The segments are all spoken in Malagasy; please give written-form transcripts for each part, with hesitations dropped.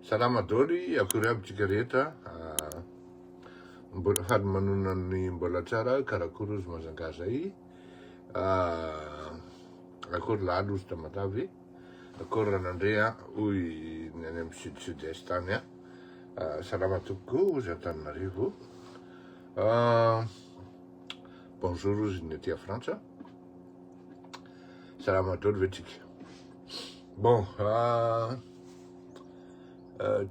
Salama doly, akory aby tsika rehetra. Mbola faly manonona ny mbola tsara, karakory ozy Mazanga zay. Akory laly ozy Tamatave. Akory Ranandria hoy ny any amin'ny sud sud est any. Salama tompoko ozy Antananarivo. Bonjour ozy ny aty Frantsa. Salama daholo ve tsika? Bon,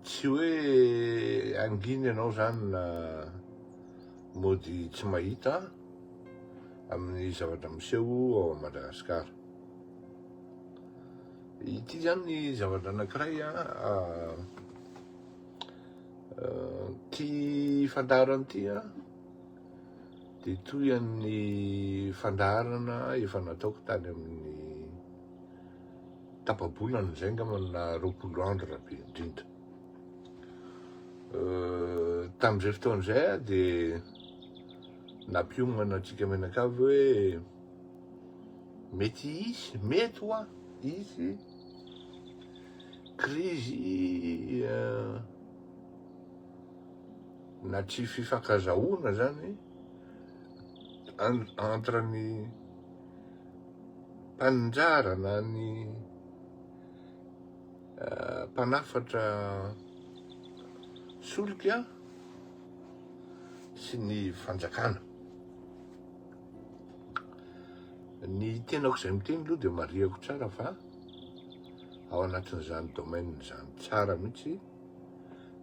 tsy hoe angina ianao zany na mody tsy mahita amin'ny zavatra miseho ao Madagasikara. Ity zany ny zavatra anankiray a, ity fandaharana ity a, dia toy an'ny fandaharana efa nataoko tany amin'ny tapa-bolana izay angamba na 20 andro raha be indrindra. Tamin'izay fotoana izay aho dia nampiomana antsika mianakavy hoe mety hisy, mety hoa hisy krizy na tsy fifankazahoana zany entre ny mpaninjara na ny mpanafatra solika sy ny fanjakana. Ny tenako izay miteny aloha dia marihako tsara fa ao anatin'izany domaine izany tsara mihitsy.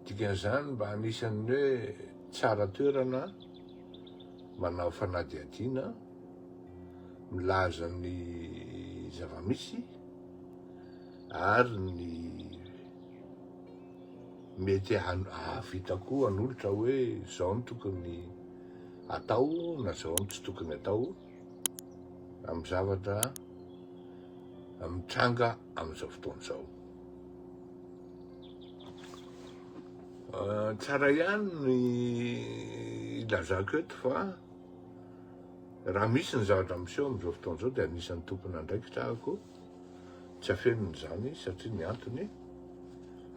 Dikan'izany mba anisan'ny hoe tsara toerana manao fanadihadiana milaza ny zava-misy ary ny mety hahavita koa hanolotra hoe izao no tokony atao na izao no tsy tokony atao amin'ny zavatra mitranga amin'izao fotoana izao. Tsara ihany ny ilazako eto fa raha misy ny zavatra miseho amin'izao fotoana izao dia anisan'ny tompon'andraikitra aho tsy afenina izany satria ny antony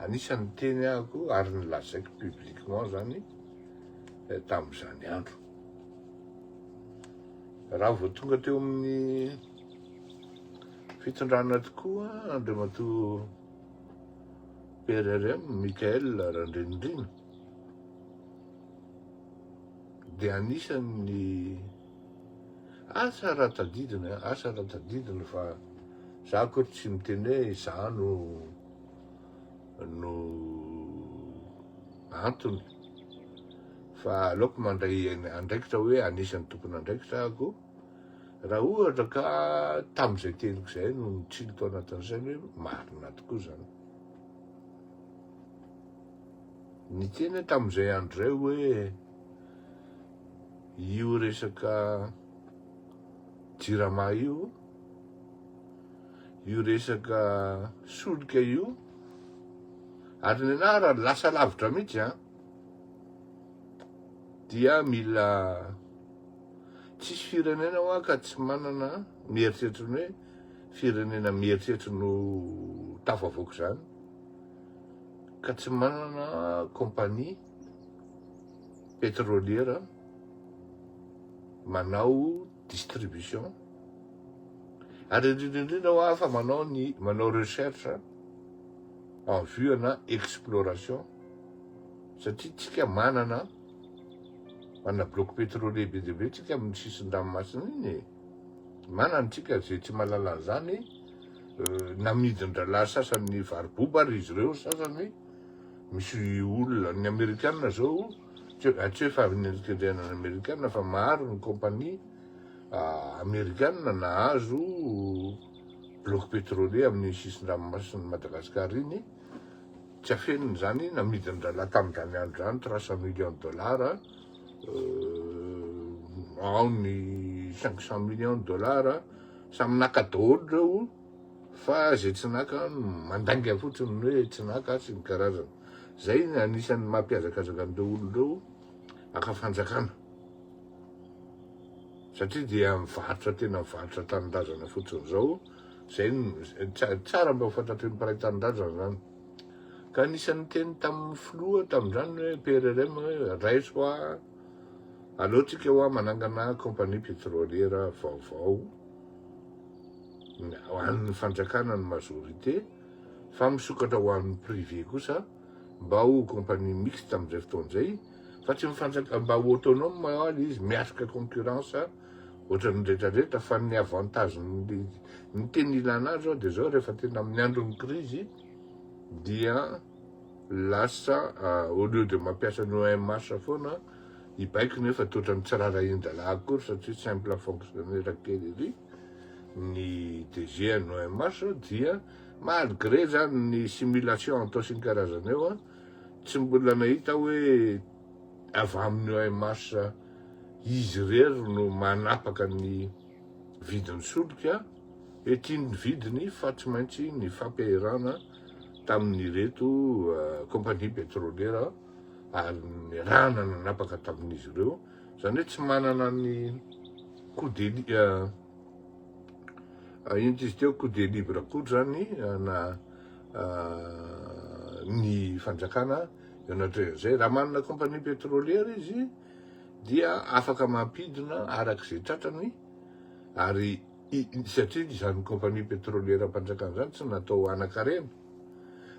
anisan'ny niteny aho ary nilazaiko publiquement izany tamin'izany andro. Raha vao tonga teo amin'ny fitondrana tokoa Andriamatoa PRRM Michael Randrianirina dia anisan'ny asa raha tadidina, asa raha tadidina fa za akory tsy miteny hoe izaho no no antony fa aleoko mandray andraikitra hoe anisan'ny tompon'andraikitra aho Raha ohatra ka tamin'izay teniko izay no nitsilo tao anatin'ny sainy hoe marina tokoa izany. Niteny aho tamin'izay andro izay hoe io resaka jirama io, io resaka solika io, ary ny anah raha lasa lavitra mihitsy an, dia mila Tsisy firenena hoa ka tsy manana mieritreritra ny hoe firenena mieritreritra no tafavoaka izany ka tsy manana compagnie pétrolière manao distribution ary indrindra indrindra hoa fa manao ny manao recherche en vue ana exploration satria tsika manana Manana bloc pétrolier be dia be tsika amin'ny sisin-dranomasina iny e. Manana tsika izay tsy mahalala an'izany namidin-drahalahy sasany vary-boba ary izy ireo sasany misy olona ny amerikana zao tsy hoe fa nendrikendrehana ny amerikana fa maro ny compagnie amerikana nahazo bloc pétrolier amin'ny sisin-dranomasin'i Madagasikara iny. Tsy afenina izany, namidin-drahalahy tamin'izany andro izany 300 millions de dollars, ao ny 500 millions de dollars, samy naka daholo ireo fa izay tsy naka mandainga fotsiny ny hoe tsy naka sy ny karazany. Izay ny anisan'ny mampihazakazaka an'ireo olona ireo haka fanjakana. Satria dia mivarotra tena mivarotra tanindrazana fotsiny izao. Zay no tsara mba ho fantatry ny mpiray tanindrazana zany. Ka anisan'ny niteny tamin'ny filoha tamin'izany hoe PRRM hoe raiso hoa, aleo tsika hoa manangana compagnie pétrolière vaovao ho an'ny fanjakana ny majorité fa misokatra ho an'ny privé kosa mba ho compagnie mixte amin'izay fotoana izay fa tsy mifanjaka mba ho autonome hoa le izy miatrika concurrence ohatran'ny retraretra fa ny avantage ny tena ilana azy zao dia zao rehefa tena amin'ny andron'ny crise dia lasa au lieu de mampiasa ny OMH foana hibaiko nefa toa ohatran'ny tsy rarahin-drahalahy akory satria simple fonctionnaire kely ery ny DG an'ny OMH dia malgré zany ny simulation atao sy ny karazany eo a tsy mbola nahita hoe avy amin'ny OMH izy irery no manapaka ny vidin'ny solika Ety ny vidiny fa tsy maintsy nifampiaherana tamin'ireto compagnie pétrolière ary niarahana nanapaka tamin'izy ireo, izany hoe tsy manana ny coup de inona izy teo coup de libre akory zany na ny fanjakana eo anatrehan'izay. Raha manana compagnie pétrolière izy dia afaka mampidina araka izay tratrany ary satria izany compagnie pétrolière mpanjakana izany tsy natao hanan-karena,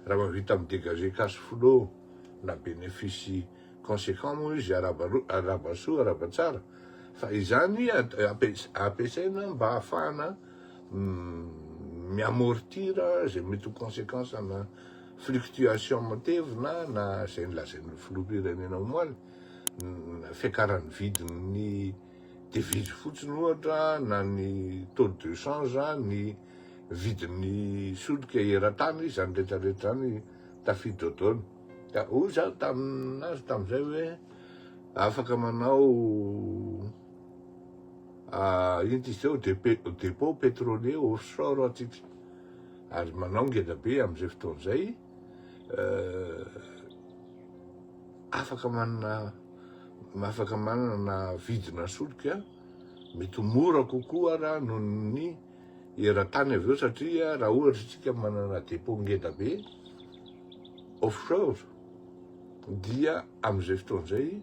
raha mahavita mi-dégager cash flow na bénéfice conséquent moa izy arahaba soa arahaba tsara fa izany ampiasaina mba hahafahana mi-amortir izay mety ho conséquence na fluctuation matevina na izay nolazain'ny filoham-pirenena omaly fiakaran'ny vidin'ny devise fotsiny ohatra na ny taux de change, ny vidin'ny solika eran-tany, izany rehetra rehetra izany tafiditra ao daholo. Ka hoy za taminazy tamin'izay hoe afaka manao inona izy teo dépôt pétrolier offshore atsika ary manao ngeda be amin'izay fotoana izay afaka manana Afaka manana vidina solika mety ho mora kokoa ara noho ny eran-tany avy eo satria raha ohatra isika manana dépôt ngeda be offshore dia amin'izay fotoana izay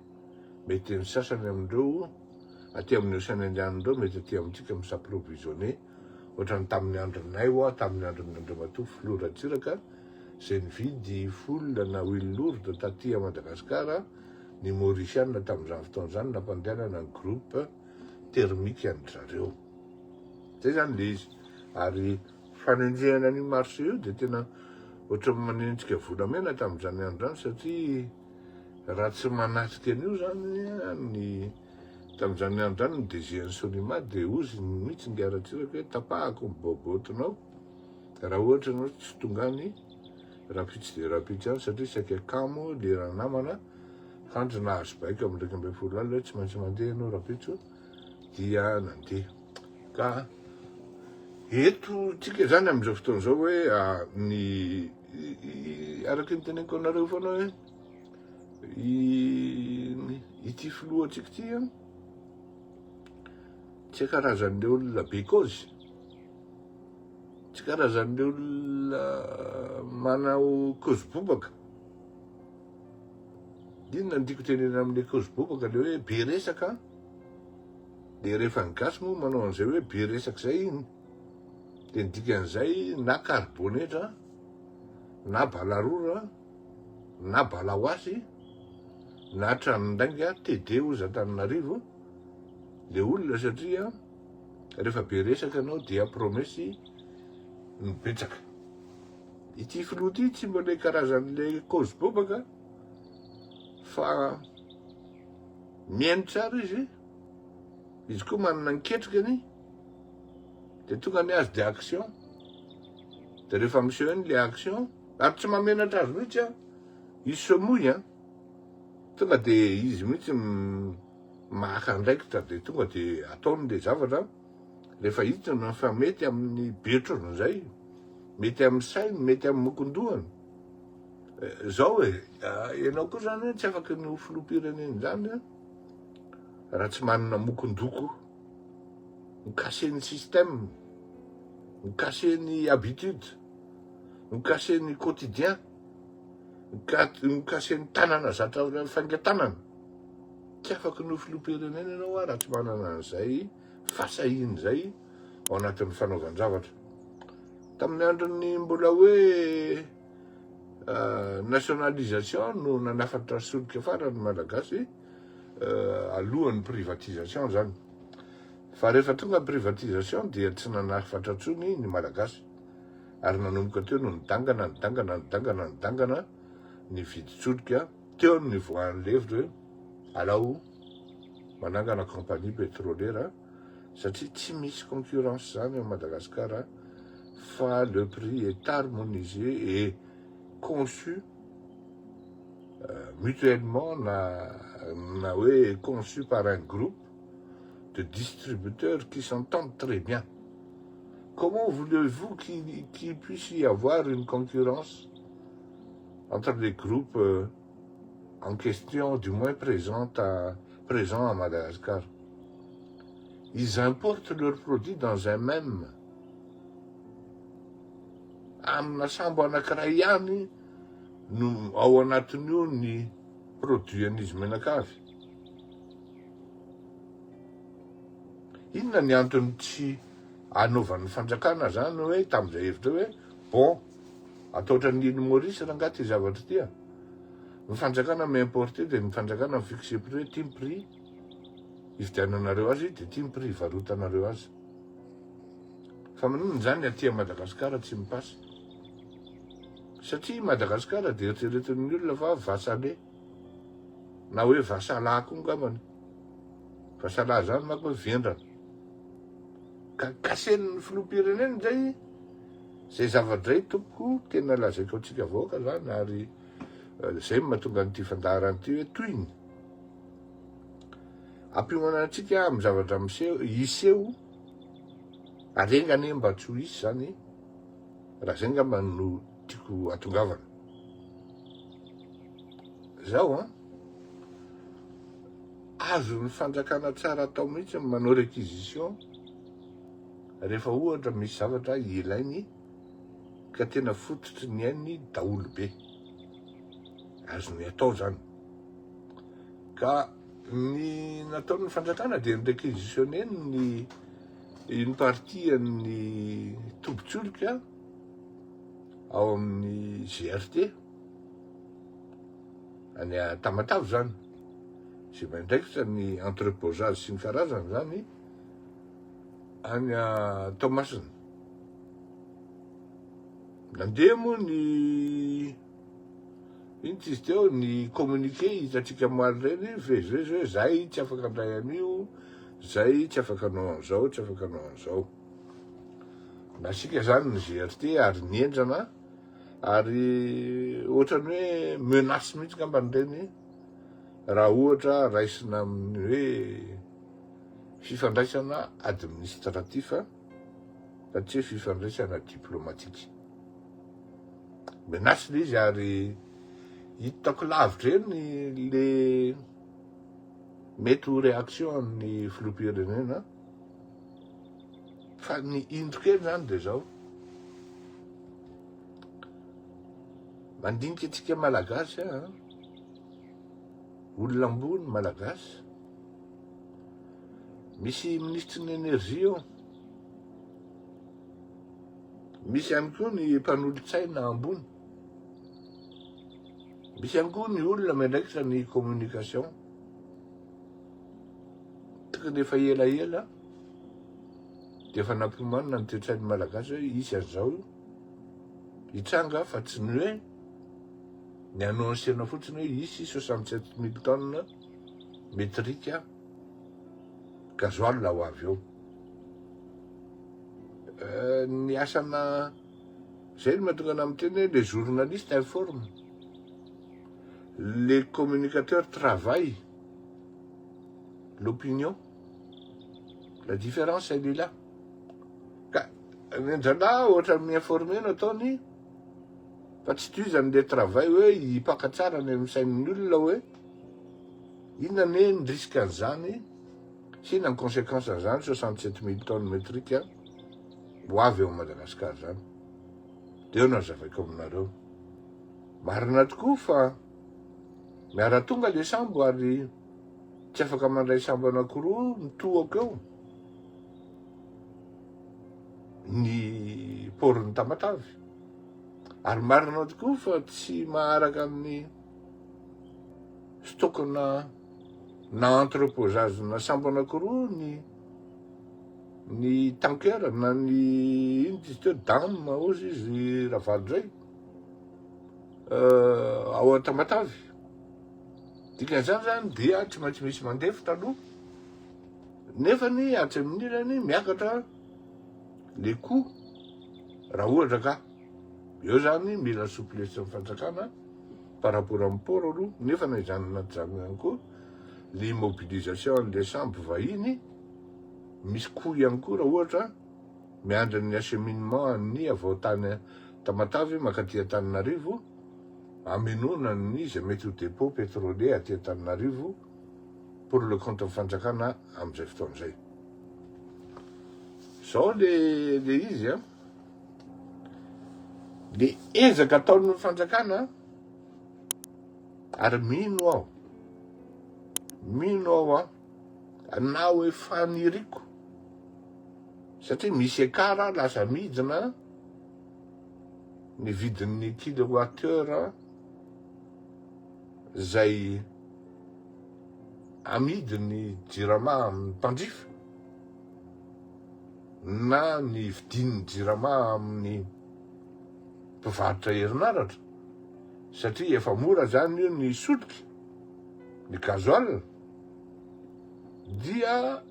mety ny sasany amin'ireo aty amin'ny Ocean Indian ireo mety aty amintsika mi-s'approvisionner ohatran'ny tamin'ny andronay hoa tamin'ny andron'ny Andriamatoa Filoha Ratsiraka izay nividy foule na huile lourde taty Madagasikara ny Mauritiana tamin'izany fotoana izany nampandehanana ny groupe thermique an-dry zareo. Zay izany le izy. Ary fanenjehana an'io marché io dia tena ohatran'ny manenjika volamena tamin'izany andro izany satria raha tsy manatrika an'io izany ny tamin'izany andro izany ny DG an'ny Sonima dia hozy mihitsy ingahy Ratsiraka hoe tapahako ny baobaotinao raha ohatra ianao tsy tonga any Rahampitso dia rahampitso ihany satria saika kamo le ranamana kanjo nahazo baiko amin'ny 11 alina hoe tsy maintsy mandeha ianao rahampitso dia nandeha. Ka eto tsika zany amin'izao fotoana izao hoe ny araka ny teneniko anareo foana hoe ity filohantsika ity an tsy karazan'le olona be kaozy. Tsy karazan'ny olona manao kozy bobaka. Inona no tiako tenenina amin'ilay kozy bobaka? Ilay hoe be resaka. Dia rehefa ny gasy moa manao an'izay hoe be resaka izay iny, dia ny dikan'izay na karibonetra, na balarora, na balaoasy, na tranondainga, TD hozy Antananarivo, ilay olona satria Rehefa be resaka ianao dia promesse no betsaka. Ity filoha ity tsy mba le karazan'le cause bobaka fa mihaino tsara izy, izy koa manana ny ketrikany de tonga ny azy de action, de rehefa miseho eny le action ary tsy mahamenatra azy mihitsy an, il se mouille an, tonga de izy mihitsy maka andraikitra de tonga de ataony le zavatra rehefa hitany fa mety amin'ny betrony zay, mety amin'ny sainy, mety amin'ny mokondohany. Eh, zao e, eh, ianao koa zany tsy afaky ny ho filoham-pirenena izany eh, raha tsy manana mokondoko mikase ny système, mikase ny habitude, mikase ny quotidien. Nikasen'ny tanana zatra faingan-tanana. Tsy afaky ny ho filoham-pirenena ianao raha tsy manana an'izay fahasahiana izay ao anatin'ny fanaovan-javatra. Tamin'ny andron'ny mbola hoe nationalisation no nanafatra solika farany ny Malagasy alohan'ny privatisation zany. Fa rehefa tonga ny privatisation dia tsy nanafatra intsony ny Malagasy. Ary nanomboka teo no nidangana, nidangana, nidangana, nidangana ny vidin-tsolika. Teo no nivoahan'ny hevitra hoe alao manangana compagnie pétrolière satria tsy misy concurrence zany ao Madagascar fa le prix est harmonisé et conçu mutuellement na na hoe conçu par un groupe de distributeurs qui s'entendent très bien. Comment voulez-vous qu'il qu'il puisse y avoir une concurrence entre les groupes en question, du moins présent à, présent à Madagascar? Ils importent leurs produits dans un même amina sambo anankiray ihany no ao anatin'io ny produit an'izy mianakavy. Inona ny antony tsy anaovan'ny fanjakana zany hoe tamin'izay hevitra hoe bon atao ohatran'ny île Maurice rangaha ty zavatra ty a. Ny fanjakana mi-importer dia ny fanjakana mi-fixer prix hoe ty ny prix hividiananareo azy dia ty ny prix hivarotanareo azy. Fa maninona izany aty a Madagascar tsy mi-passe? Satria i Madagascar dia eritreretin'ny olona fa vassale na hoe vassala koa angambany. Vassala zany manko hoe vendrana. Ka kasen'ny filoham-pirenena izay zay zavatra izay tompoko tena lazaiko antsika vahoaka zany ary zay no mahatonga an'ity fandaharana ity hoe tohiny. Ampiomana antsika amin'ny zavatra miseho hiseho ary enga anie mba tsy ho hisy zany raha zay angamba no tiako atongavana. Zao an, azon'ny fanjakana tsara atao mihitsy ny manao réquisition rehefa ohatra misy zavatra ilainy ka tena fototry ny ainy daholo be. Azony atao zany. Ka ny nataon'ny fanjakana dia ny réquisitionner ny une partie an'ny tobin-tsolika ao amin'ny GRT any Tamatave zany. Izay miandraikitra ny entreposage sy ny karazany zany any Toamasina. Nandeha moa ny ino ty izy teo ny communiqué hitantsika omaly ireny mivezivezy hoe zay tsy afaka handray an'io, zay tsy afaka hanao an'izao, tsy afaka hanao an'izao. Nasiaka zany ny GRT ary nihenjana ary ohatran'ny hoe menace mihitsy ngambany ireny raha ohatra raisina amin'ny hoe fifandraisana administratif fa tsy hoe fifandraisana diplomatique. Menace le izy ary hitako lavitra eny le mety ho réaction amin'ny filoham-pirenena fa ny indro kely zany de zao mandinika antsika malagasy a olona ambony malagasy misy minisitry ny énergie eo Misy ihany koa ny mpanolotsaina ambony. Misy ihany koa ny olona miandraikitra ny communication. Tokony efa elaela dia efa nampiomanina ny toe-tsain'ny Malagasy hoe hisy an'izao hitranga fa tsy ny hoe ny annoncena fotsiny hoe hisy 67 mille tonnes métrique gasoil ho avy eo. Ny asana zay no mahatonga anah miteny hoe les journalistes informent, les communicateurs travaillent l'opinion, la différence elle est là. Ka ny an-dralahy ohatran'ny mi-informer no ataony fa tsy tohizany le travail hoe hipaka tsara any amin'ny sain'ny olona hoe inona anie ny risque an'izany. Sy inona ny consequence an'izany 67 mille tonnes métrique ho avy eo Madagascar zany. De eo no azavaiko aminareo. Marina tokoa fa miara-tonga le sambo ary tsy afaka mandray sambo anankiroa mitohaka eo ny port-n'i Tamatave. Ary marina tokoa fa tsy maharaka ny stock-na na entreposage-na sambo anankiroa ny ny tanker na ny ino izy teo dam ozy izy Ravalo zay ao Tamatave. Dikan'izany zany dia tsy maintsy misy mandefitra aloha nefany atsy amin'ny ilany miakatra le coût raha ohatra ka eo zany mila souplesse ny fanjakana par rapport amin'ny port aloha nefa na izany na izany ihany koa le immobilisation an'le sambo vahiny misy coût ihany koa raha ohatra miandry ny acheminement ny avy ao tany Tamatave mankaty Antananarivo hamenoana ny izay mety ho dépôt pétrolier aty Antananarivo pour le compte ny fanjakana amin'izay fotoana izay. Zao le le izy a, le ezaka ataon'ny fanjakana ary mino aho, mino aho a, na hoe faniriko satria misy écart lasa midina ny vidin'ny kilowatt heure zay amidy ny jirama amin'ny mpanjifa na ny vidin'ny jirama amin'ny mpivarotra herinaratra satria efa mora zany io ny solika, ny gasoil dia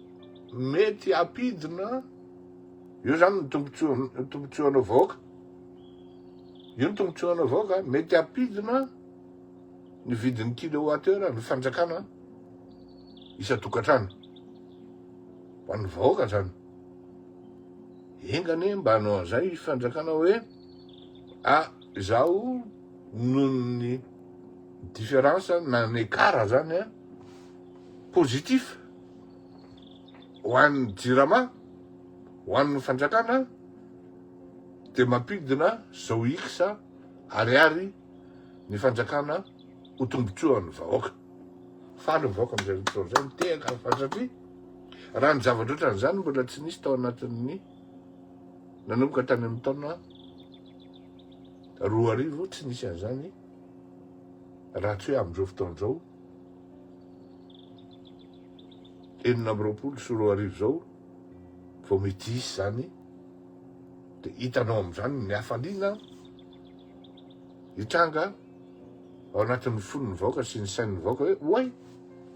mety hampidina io zany ny tombotsoa tombotsoanao vahoaka io ny tombotsoanao vahoaka mety hampidina ny vidin'ny kilowatt heure ny fanjakana isan-tokantrano ho an'ny vahoaka zany enga anie mba hanao an'izay fanjakana hoe ah zaho noho ny différence na ny écart zany a positif ho an'ny jirama ho an'ny fanjakana de mampidina zao x ariary ny fanjakana ho tombotsoan'ny vahoaka. Faly ny vahoaka amin'izay fotoana izay, mitehaka fa satria raha ny zavatra ohatran'izany mbola tsy nisy tao anatin'ny nanomboka tany amin'ny taona 2000 tsy nisy an'izany raha tsy hoe amin'izao fotoana izao 2026 izao vao mety hisy izany dia hitanao amin'izany ny hafaliana hitranga ao anatin'ny fon'ny vahoaka sy ny sain'ny vahoaka hoe oay,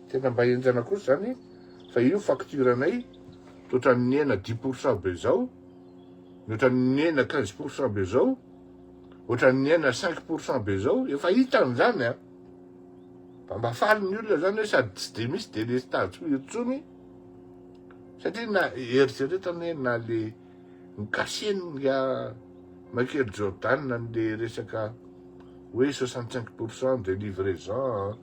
tena mba henjana kosa izany fa io facture anay toa ohatran'ny nihena 10% be izao, ny ohatran'ny nihena 15% be izao, ohatran'ny nihena 5% be izao, efa hitany izany an! Fa mba faly ny olona izany hoe sady tsy dia misy délestage intsony satria na eritreretana hoe na le Nikasihiny nga Michael Jordan anle resaka hoe 65 pourcent de livraison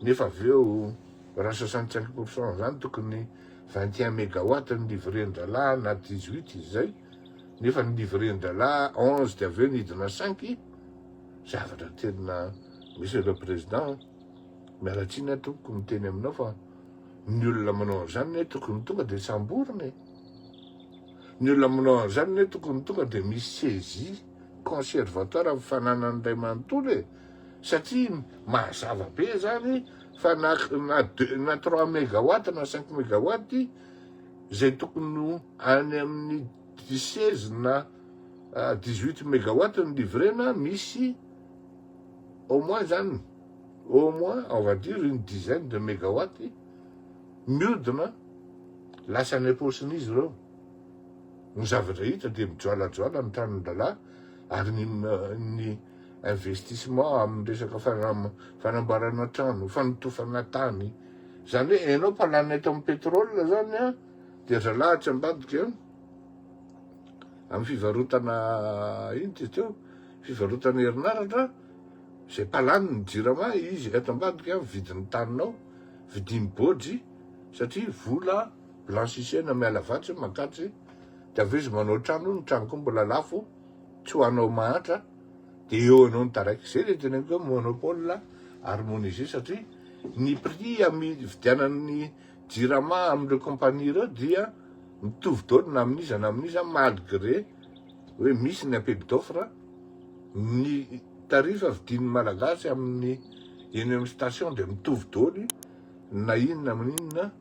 nefa avy eo raha 65 pourcent zany tokony 21 megawatt ny livrer-ndralahy na 18 izy zay nefa ny livrer-ndralahy 11 de avy eo nidina 5 zavatra tena Monsieur le Président miala tsiny aho tompoko miteny aminao fa ny olona manao an'izany ne tokony tonga de samborina e. Ny olona manao an'izany anie tokony tonga dia misy saisie conservatoire amin'ny fananany iray manontolo e! Satria mazava be izany fa na na deux na trois megawatt na cinq megawatt izay tokony ho any amin'ny 16 na 18 megawatt ny livrena misy au moins zany au moins on va dire une dizaine de megawatt miodina Lasa any am-paosin'izy ireo. Ny zavatra hita dia mijoalajoala ny tranon-drahalahy ary ny ny investissement amin'ny resaka fanamboarana trano, fanotofana tany. Izany hoe ianao mpalana eto amin'ny pétrole zany an, dia zalahy atsy ambadika amin'ny fivarotana ino ty teo, fivarotana herinaratra, izay mpalany ny jirama izy ato ambadika mividy ny taninao, vidiny bôjy. satria vola blanchissena miala vatsy mankatsy de avy eo izy manao trano, ny trano koa mbola lafo tsy ho anao mahantra. de eo ianao no taraiky. Zay le teneniko hoe monopole harmonisé satria ny prix amy vidianan'ny Jirama amin'ireo compagnie ireo dia mitovy daholo na amin'iza na amin'iza malgré hoe misy ny appel d'offre, ny tarif vidian'ny Malagasy amin'ny eny amin'ny station dia mitovy daholo na inona amin'inona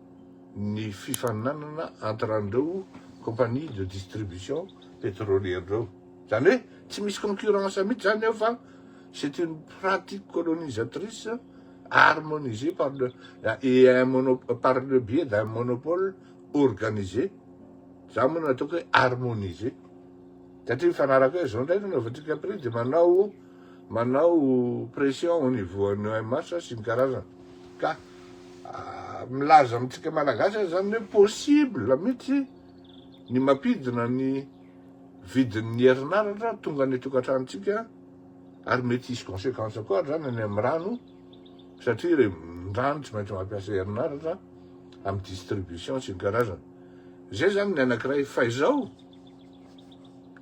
ny fifaninanana entre an'ireo compagnie de distribution pétrolière ireo. Zany hoe tsy misy concurrence mihitsy zany eo fa c'est une pratique colonisatrice harmonisée par le et un mono, par le biais d'un monopole organisé. Za moa no ataoko hoe harmonisé satria mifanaraka hoe zao indray no anaovantsika prix de manao pression au niveau ny OMH sy ny karazana. Ka milaza amintsika Malagasy aho zany hoe possible mihitsy ny mampidina ny vidin'ny herinaratra tonga any tokantranontsika ary mety hisy conséquence koa ary zany any amin'ny rano satria re rano tsy maintsy mampiasa herinaratra amin'ny distribution sy ny karazana. Zay zany ny anankiray fa izao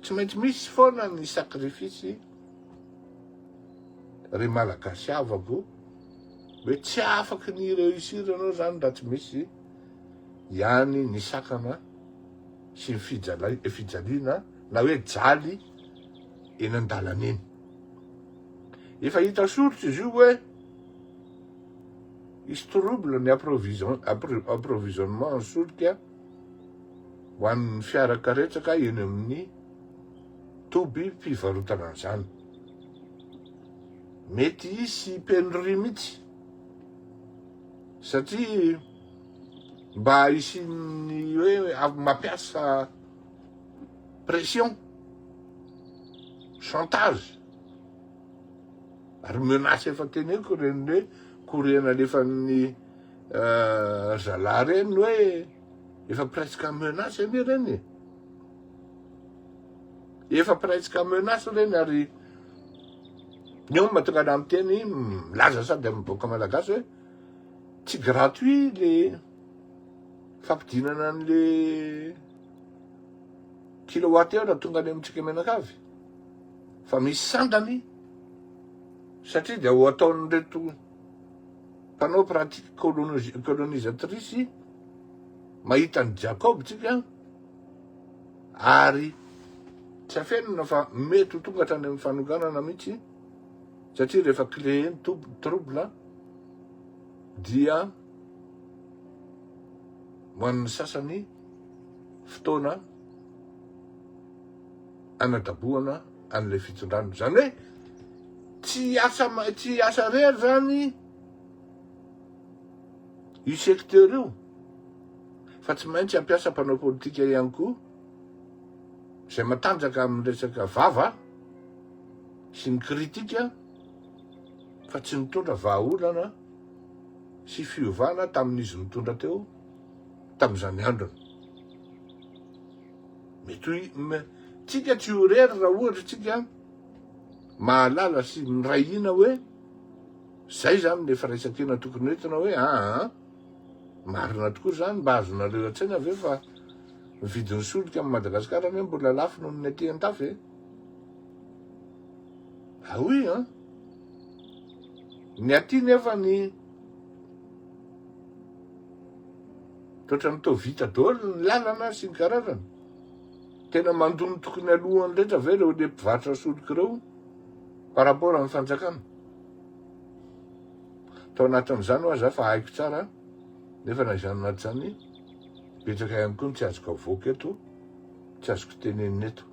tsy maintsy misy foana ny sacrifice ry Malagasy havako hoe tsy afaky ny réussir anao zany raha tsy misy ihany ny sakana sy ny fijaliana na hoe jaly eny an-dalana eny. Efa hita soritra izy io hoe hisy trouble ny approvisionnement ny solika ho an'ny fiara karetsaka eny amin'ny toby fivarotana an'izany. Mety hisy pénurie mihitsy satria mba hisian'ny hoe avy mampiasa pression, chantage ary menace efa teneniko ireny hoe courrier nalefan'ny zalahy ireny hoe efa presque menace anie ireny e. Efa presque menace ireny ary eo no mahatonga anah miteny milaza sady amin'ny vahoaka malagasy hoe tsy gratuit le fampidinana an'le kilowatt heure tonga any amintsika mianakavy fa misy sandany satria dia ho ataon'ireto mpanao pratique colonisatrice mahita an'i Jacob tsika ary tsy afenina fa mety ho tonga hatrany amin'ny fanoganana mihitsy satria rehefa créer ny trouble dia ho an'ny sasany fotoana anadabohana an'ilay fitondrana. Izany hoe tsy asa tsy asa rery zany io secteur io fa tsy maintsy hampiasa mpanao politika ihany koa izay matanjaka amin'ny resaka vava sy ny kritika fa tsy nitondra vahaolana sy fiovana tamin'izy nitondra teo tamin'izany androny. Mety ho tsika tsy ho irery raha ohatra tsika mahalala sy miray hina hoe zay zany le firaisankina tokony hoentina hoe aa marina tokoa zany mba azonareo an-tsaina ve fa ny vidin'ny solika amin'i Madagasikara anie mbola lafo noho ny aty an-tafy e. Ah oui hein. Ny aty nefa ny toetra ny toa vita daholo ny lalana sy ny karazany. Tena mandoa ny tokony alohany rehetra ve ireo le mpivarotra solika ireo par rapport amin'ny fanjakana? Tao anatin'izany hoa za fa haiko tsara nefa na izany na tsy izany betsaka ihany koa ny tsy azoko avoaka eto, tsy azoko tenenina eto.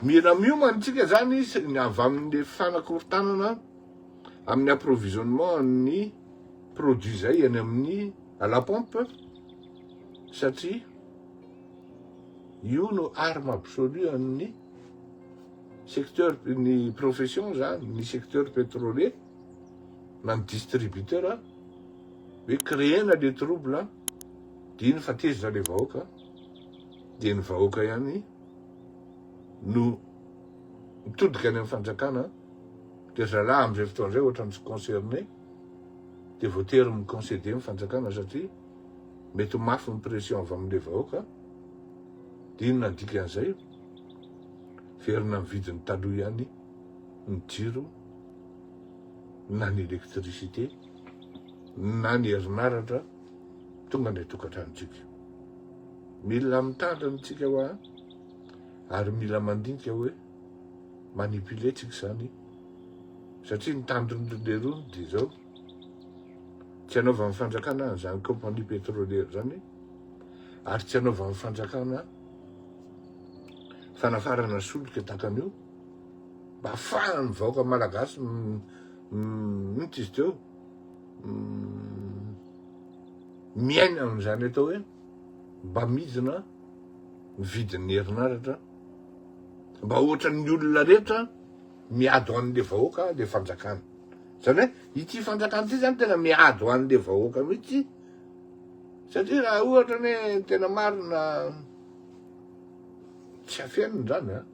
Mila miomana tsika zany ny avy amin'ny fanakorontanana amin'ny approvisionnement ny produit zay eny amin'ny à la pompe satria io no arme absolue an'ny secteur ny profession zany ny secteur pétrolier na ny distributeur hoe créena le trouble de iny fa tezitra le vahoaka de ny vahoaka ihany no mitodika any amin'ny fanjakana de zalahy am'izay fotoana zay ohatrany tsy concerné de voatery mi-concéder ny fanjakana satria mety ho mafy ny pression avy am'le vahoaka. De inona ny dikan'izay? Miverina amin'ny vidiny taloha ihany ny jiro na ny électricité na ny herinaratra tonga any an-tokantranontsika. Mila mitandrina isika hoa ary mila mandinika hoe manipuler tsika izany satria ny tandrony lerony dia izao tsy anaovan'ny fanjakana an'izany compagnie pétrolière izany ary tsy anaovan'ny fanjakana fanafarana solika tahaka an'io mba afahan'ny vahoaka malagasy mihitsy izy teo miaina amin'izany atao hoe mba midina ny vidin'ny herinaratra mba ohatran'ny olona rehetra miady ho an'le vahoaka le fanjakana zany hoe ity fanjakana ity zany tena miady ho an'le vahoaka mihitsy satria raha ohatra ny tena marina Tsy afenina izany an!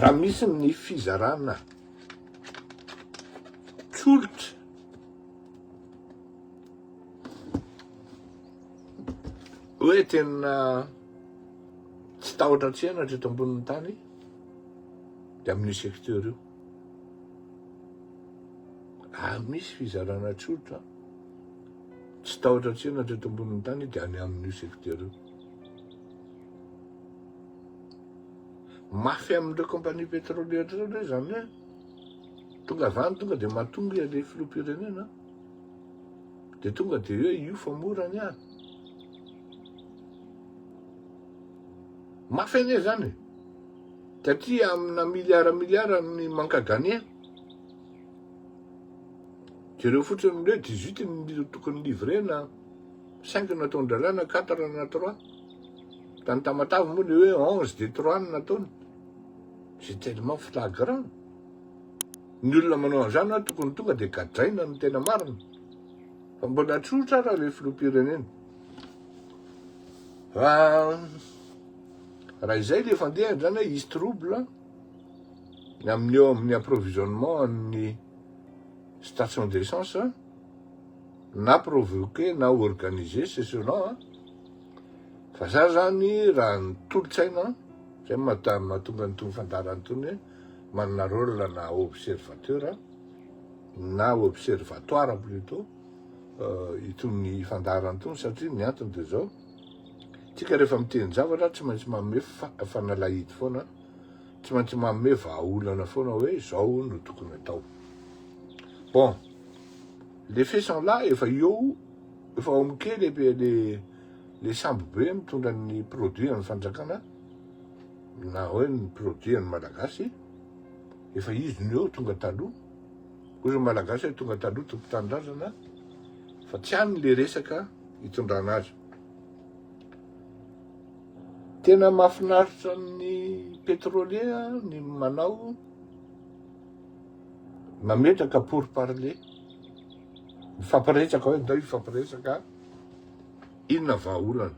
Raha misy ny fizarana tsolotra hoe tena tsy tahotra tsy henatra eto ambonin'ny tany dia amin'io secteur io. Ary misy fizarana tsolotra Tsy tahotra tsy henatra eto ambonin'ny tany dia any amin'io secteur io. Mafy amin'ireo compagnie pétrolière ireo ndray izany hoe tonga avy any tonga dia mahatonga ilay filoham-pirenena dia tonga dia hoe io fa mora ny ahy. Mafy anie izany e. Satria amina milliard milliard ny manque à gagner. Jereo fotsiny ny hoe 18 ny tokony livrer-na, 5 no nataon-drahalahy na 4 na 3. Tany Tamatave moa le hoe 11 de 3 no nataony. C'est tellement flagrant. Ny olona manao an'izany hoa tokony tonga de gadraina ny tena marina. Fa mbola tsotra ara le filoham-pirenena. Raha raha izay le fandehany zany hoe hisy trouble ny amin'ny eo amin'ny approvisionnement ny station d'essence na provoquer na organiser c'est selon fa za zany raha ny tolotsaina zay mahatonga an'itony fandaharana itony hoe manana rôle na observateur na observatoire plutôt itony fandaharana itony satria ny antony de zao tsika rehefa miteny zavatra tsy maintsy manome fanalahidy foana Tsy maintsy manome vahaolana foana hoe izao no tokony atao. Bon, les faits sont là, efa eo, efa ao amin'ny quai le, le, le sambo be mitondra ny produit an'ny fanjakana, na hoe ny produit an'ny Malagasy, efa izy no eo, tonga taloha. Hoy ny Malagasy hoe tonga taloha tompon-tanindrazana, fa tsy any le resaka hitondrana azy. Tena mahafinaritra ny pétrolier ny manao mametraka pour parler mifampiresaka hoe ndao hifampiresaka inona vahaolana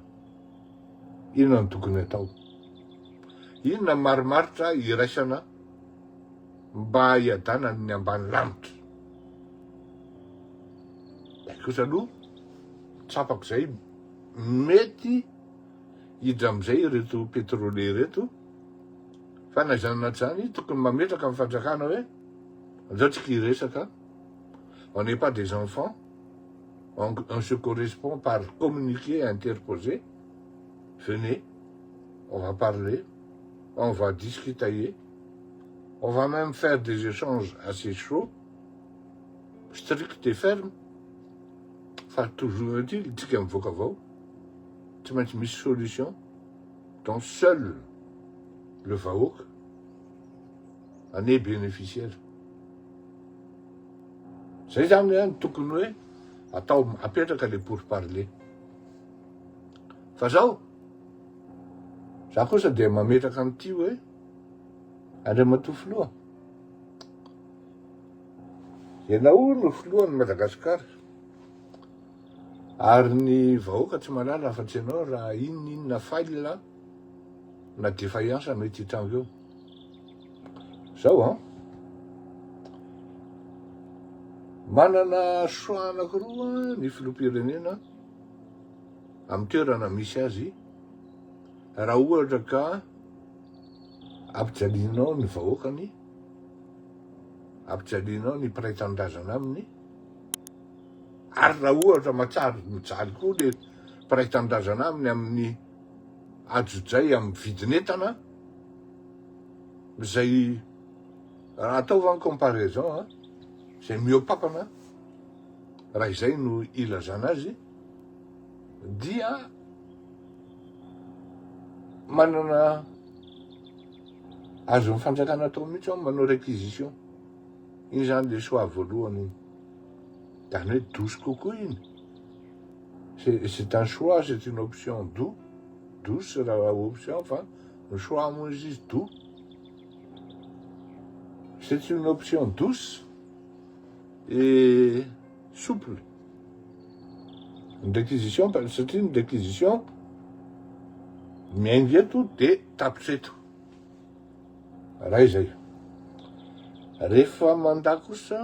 inona no tokony atao inona marimaritra iraisana mba hiadanan'ny ambany lanitra kosa aloha tsapako izay Mety hiditra amin'izay ireto pétrolier ireto fa na izany na tsy izany tokony mametraka ny fanjakana hoe andao tsika hiresaka, on n'est pas des enfants, on, on se correspond par communiqué interposé, venez, on va parler, on va discutailler, on va même faire des échanges assez chauds, strict et ferme. Fa toujours est-il, tsika mivoaka avao, tsy maintsy misy solution dont seul le vahoaka en est bénéficiaire. Zay zany an tokony hoe atao apetraka le pour parler. Fa zao, za kosa dia mametraka an'ity hoe Andriamatoa Filoha, Ianao no filohan'i Madagasikara ary ny vahoaka tsy mahalala afa-tsy ianao raha inona inona fail na défaillance mety hitranga eo. Zao an, manana choix anankiroa ny filoham-pirenena amin'ny toerana misy azy. Raha ohatra ka ampijalianao ny vahoakany, ampijalianao ny mpiray tanindrazana aminy, ary raha ohatra mahatsiaro mijaly koa le mpiray tanindrazana aminy amin'ny ajojay amin'ny vidin'entana, izay raha atao ny comparaison an, izay mihoa-papana, raha izay no ilazana azy, dia manana azon'ny fanjakana atao mihitsy ao manao réquisition. Iny zany le choix voalohany iny. Zany hoe douce kokoa iny. C'est un choix, c'est une option doux, douce raha option fa ny choix moa izy izy doux. C'est une option douce et souple. Ny réquisition, satria ny réquisition miainga eto de tapitra eto. Raha izay. Rehefa mandà kosa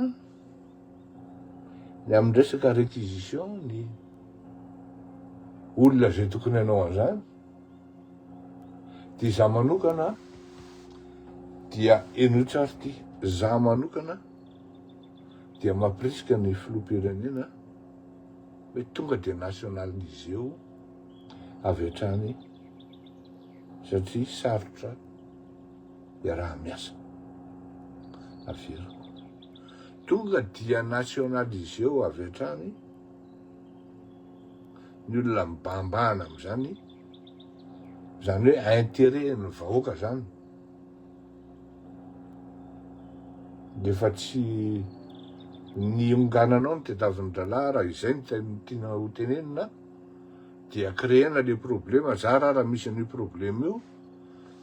ny amin'ny resaka réquisition ny olona izay tokony hanao an'izany dia izaho manokana dia henoy tsara ity, izaho manokana dia mampirisika ny filoham-pirenena hoe tonga dia nationaliseo avy hatrany satria sarotra iaraha-miasa. Averiko. Tonga dia nationaliseo avy hatrany ny olona mibahambahana amin'izany, izany hoe intérêt ny vahoaka zany. Efa tsy ny ongananao no tediavin-drahalahy raha izay no tiana ho tenenina dia créer-na le problème, zara raha misy an'io problème io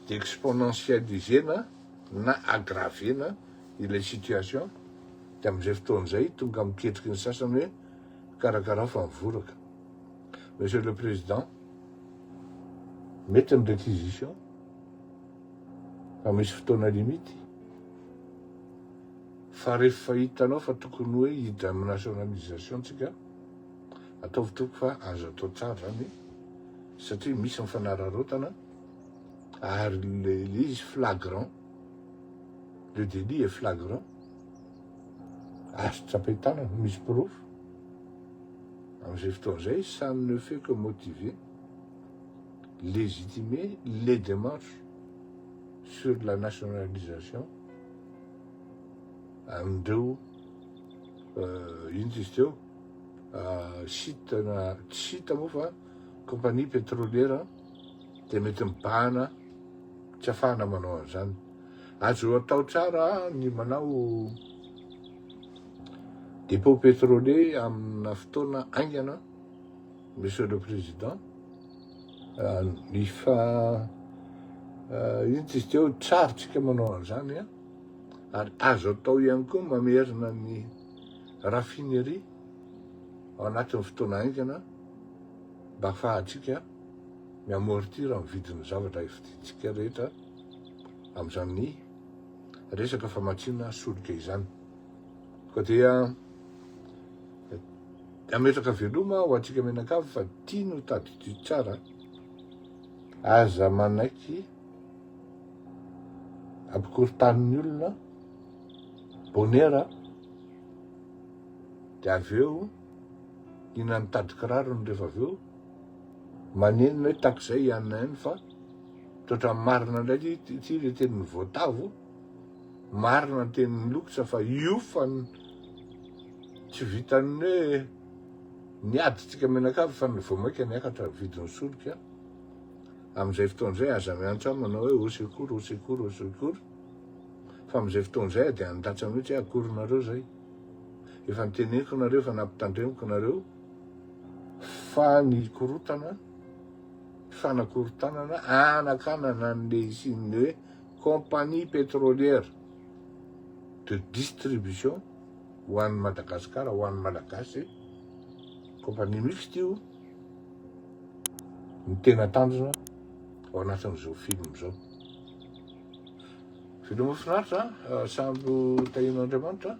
dia exponentialiser-na na aggraver-na ilay situation dia amin'izay fotoana izay tonga miketriky ny sasany hoe karakarao fa mivoraka. Monsieur le Président, mety ny réquisition fa misy fotoana limite fa rehefa hitanao fa tokony hoe hiditra amin'ny nationalisation tsika, ataovy tompoko fa azo atao tsara zany satria misy ny fanararaotana ary le izy flagrant, le délit est flagrant, azo tsapain-tanana, misy porofo. Amin'izay fotoana izay, ça ne fait que motiver, légitimer les démarches sur la nationalisation amin'ireo ino izy teo site na tsy site moa fa compagnie pétrolière dia mety mibahana tsy afahana manao an'izany. Azo atao tsara ny manao dépôt pétrolier amina fotoana haingana, Monsieur le Président. Ny fa ino izy teo, tsara tsika manao an'izany an, ary azo atao ihany koa mamerina ny raffinerie ao anatin'ny fotoana haingana mba afahantsika mi-amortir ny vidin'ny zavatra vidintsika rehetra amin'izany resaka famatsiana solika izany. Koa dia ametraka veloma ho antsika mianakavy fa tiany ho tadidio tsara, aza manaiky ampikorontanin'ny olona bonera dia avy eo hihinan'ny tady kirarony rehefa avy eo manenina hoe takizay hianina ihany fa Toetra marina indray ity ity le tenin'ny voatavo, marina ny tenin'ny lokotsa fa io fa tsy vitan'ny hoe niady tsika mianakavy fa ny vao maika niakatra ny vidin'ny solika. Amin'izay fotoana izay aza miantso ahy manao hoe au secours, au secours, au secours fa amin'izay fotoana izay dia handatsa mihitsy hoe akory nareo zay. Efa niteneniko nareo, efa nampitandremiko nareo fa ny korotana fanakorontanana hanakanana an'le hisian'ny hoe compagnie pétrolière de distribution ho an'i Madagasikara, ho an'ny Malagasy, compagnie mixte io, ny tena tanjona ao anatin'izao film izao. Veloma finaritra, sambo tahian'Andriamanitra.